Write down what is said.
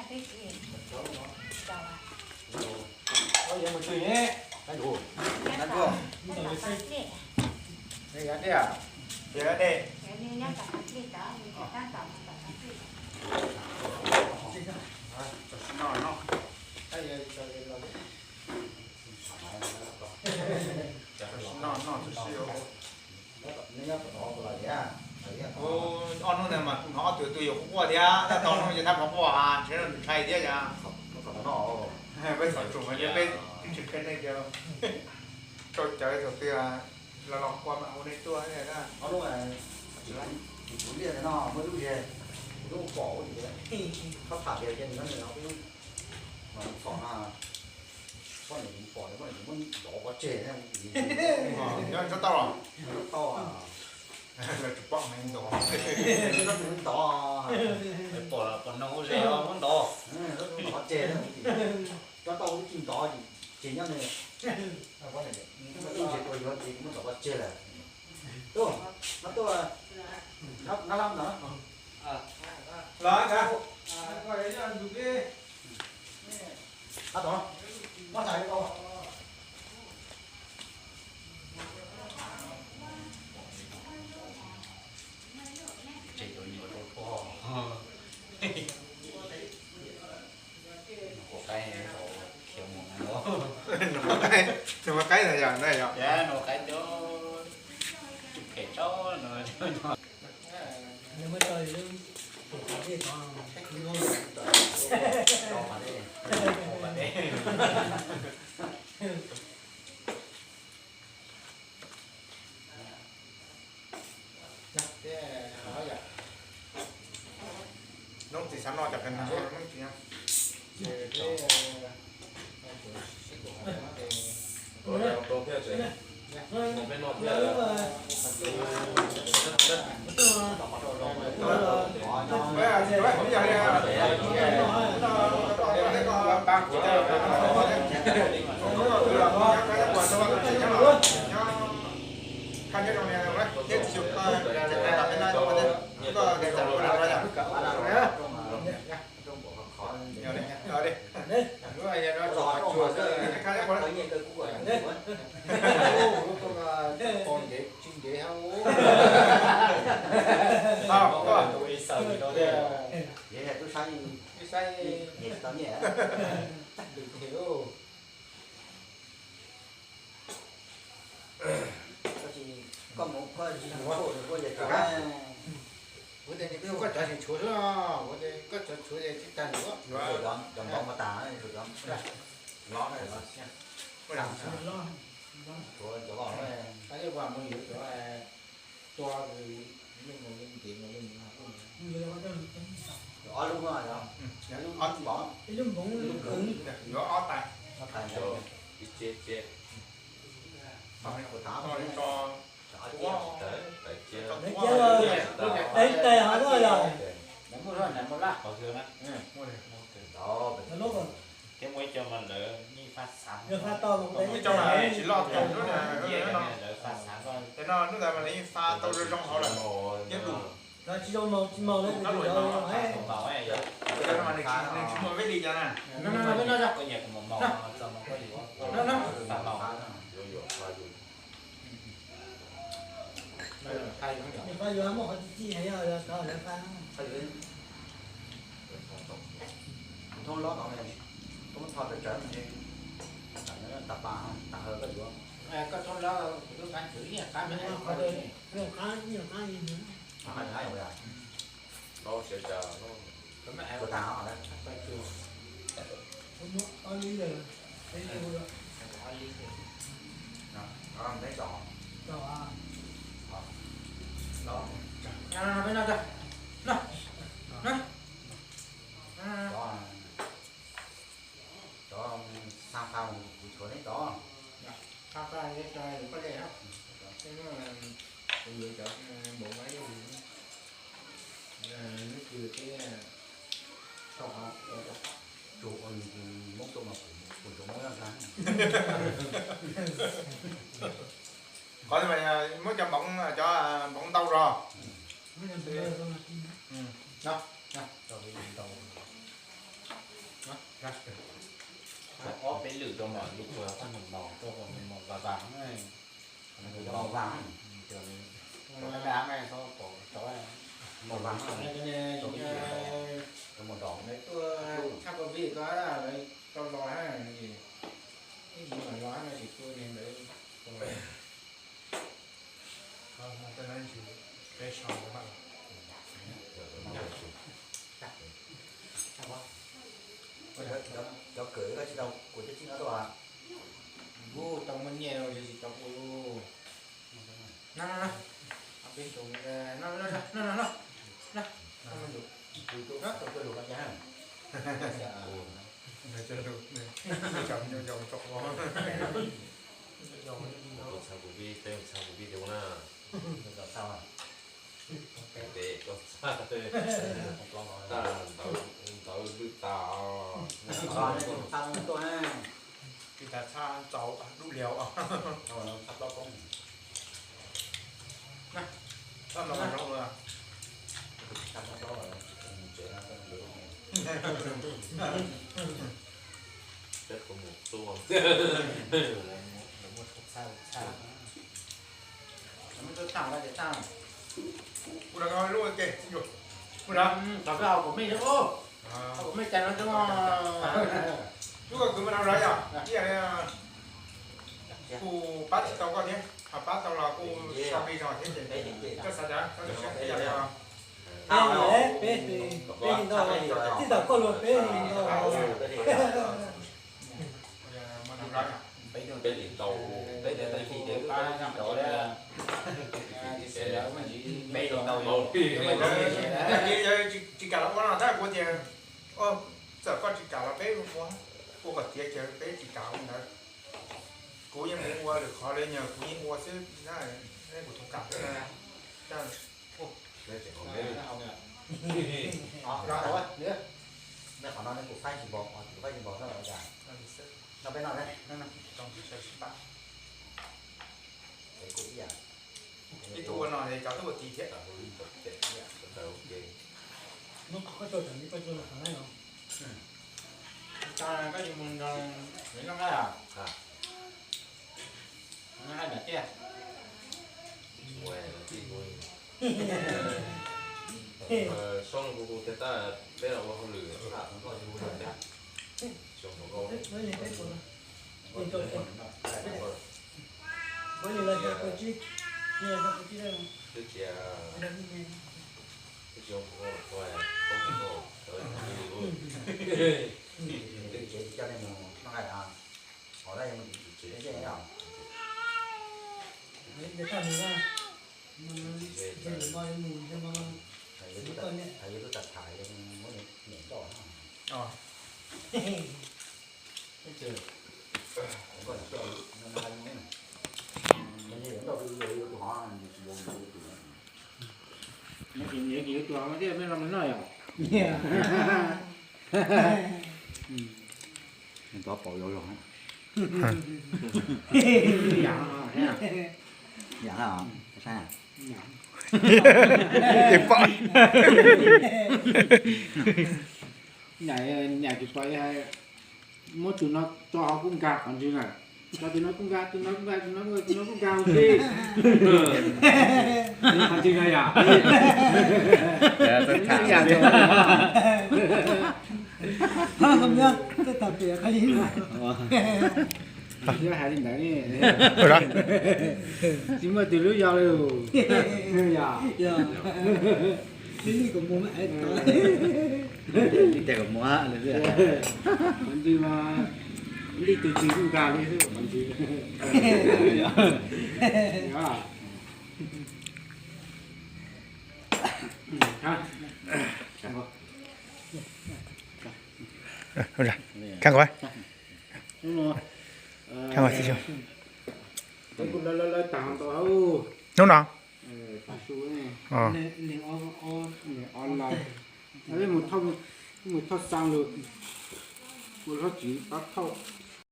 Ob hnub ntawd mas kuv hnov ob tug twg yuav quaj quaj thiab, tab tom hnub ces tab tom quaj, ntshe ntshai thiab. Peb txhom tsum mas peb tsis qhia nej tias tsau cawv thaum twg los los quaj mas hu nej tuaj. Kuv liaj no muaj lub zes, kuv twb pom, kuv tsis tau tham tias ces nws no nws no, peb txhom no, poj niam kuv pom, poj niam kuv muab ntov pov tseg. Nyob tsob tauj los? Tsob tauj. Lawv tsis pom me ntov. Ntov. Pom los pom noog ua zes os, muab ntov. Ntov pov tseg. Tsob tauj twb tsis ntov, tseg nyob ne. Lub zes tua yuav ces kuv muab ntov pov tseg lawm. Tuaj, no tuaj, no lab ntawd. Los, nws ua qaib na yog na yog. Nub txiv xav noj cov qe nag nub txiv. Koj mus koj tsis mus, kuv tias koj cov tsis tshuav xwb, kuv tias koj cov tshuav ces tsis tag lawm. Cov ntov mus tas, los, tshuav cov los, tua, ob lub, ob lub, ob tais, tais ho no yog. Thiab muaj ib co mas lawv yeej fa xav, ib co mas tsis loj tau lub, lawv fa xav, tes no lub ntawd mas lawv yeej fa tau zoo zoo hauv lawm, yeej lus. Tsis zoo mas tsis maus, nws tsis muaj vib li cov na. Nws fa yuav muaj qhov tsis txij heev, yog lawv fa. Kuv thoob lob no, koj muab tho tsawv tsawv, tas pas tas hawv koj yuav. Koj thoob lob kuv twb qab tswv ib qab, qab ib qab li. Ua tas, ob li, peb tso, peb no, cov xa pha mus kuv tshuav neb tod. Xa pha koj le, neb kws teb tau, tsuas ua nws Hmoob tuaj mas kuv tsuas Hmoob zaj ntag. Qhov muab cov npoov, cov npoov ntau zog. Ob peb lwm rau mam li ua koj nws mos tuaj kom nws mos vas vas, nws mos vas, cov dab dab ne, txhob pom cov mos vas, cov mos dos, lawv tuaj tshaj covid ko, lawv tau los, ib mus los no tsis tuaj li ntawd. Cov kawm koj tsis tau kuv cov txij no tuaj. Kuv tau muaj nyiaj los tsis tau kuv. No, no, no. Peb tus, no, no, no, no, no, no. Tus tus no tau coj lus qhov cas. Coj lus, coj lus, coj lus. Koj txhaj kuv pib, peb txhaj kuv pib tias ua na. Tes koj txhaj, ntawd lwj tas. Txhaj txaus dub lias. Txhaj plaub koob. Txhaj no zoo. Peb kuv mus tuaj. Kuv rov qab lub ke, kuv rov qab, kuv me, kuv me cas no, lub ko kwv mas no rov yom, ib yam li kuv pab tsis tau koj thiab, ho pab tau los kuj sau nqi zog thiab ces koj xav tias koj tus siab ib yam li os. Peb, peb, peb li ntau, txij thaum koj luag peb li ntau. Peb li ntau, peb li ntau, peb li ntau, peb li ntau. Tsis kam los ua no tab kuv tias, txawm koj tsis kam los peb ua, ua kom tiav ces peb tsis kam ua ntawd. Kuv yeej mus ua lwm qhov li nyog kuv yeej ua xwb, kuv tsis kam. Qhov no kuv faib tsis npaum, kuv faib tsis npaum xwb los cas. No peb noj, kuv ib yam. Ib tug ua no es cov twb ua tis thiab. Koj yuav mus nrog Maiv noj nqaij os? Noj nqaij nram tiaj. Soob kuv kuv tiag tab peb los ua hauj lwm. Twb tsis, twb tsis ua kuv ua, twb tsis coj nej mus noj nqaij. Qhov no yog mus tsis tsis tsis os. Yog tub tas tham muab niam coj. Nws tsis yuav tus hov, nws tsis yuav tus hov. Nws tsis yuav tus hov thiab peb los noj yom. Nws tov paus yau yog. Yam no, yam no, saib. Nyam, nyam tsis pom, muab tus no tso hauv kuj nkag qhov ntswg na. Tso tus no kuj nkag, tus no kuj nkag, tus no kuj nkag, tus no kuj nkag hauv si. Qhov ntswg no yom. Hais li ntawd ne. Tsis muaj tus lub yau li. Yog. Qhov ntswg mas nti tus twg kuj nkag li xwb qhov ntswg. Hnub no, mus thauj xaa lug, ua hlob txiv pab thauj.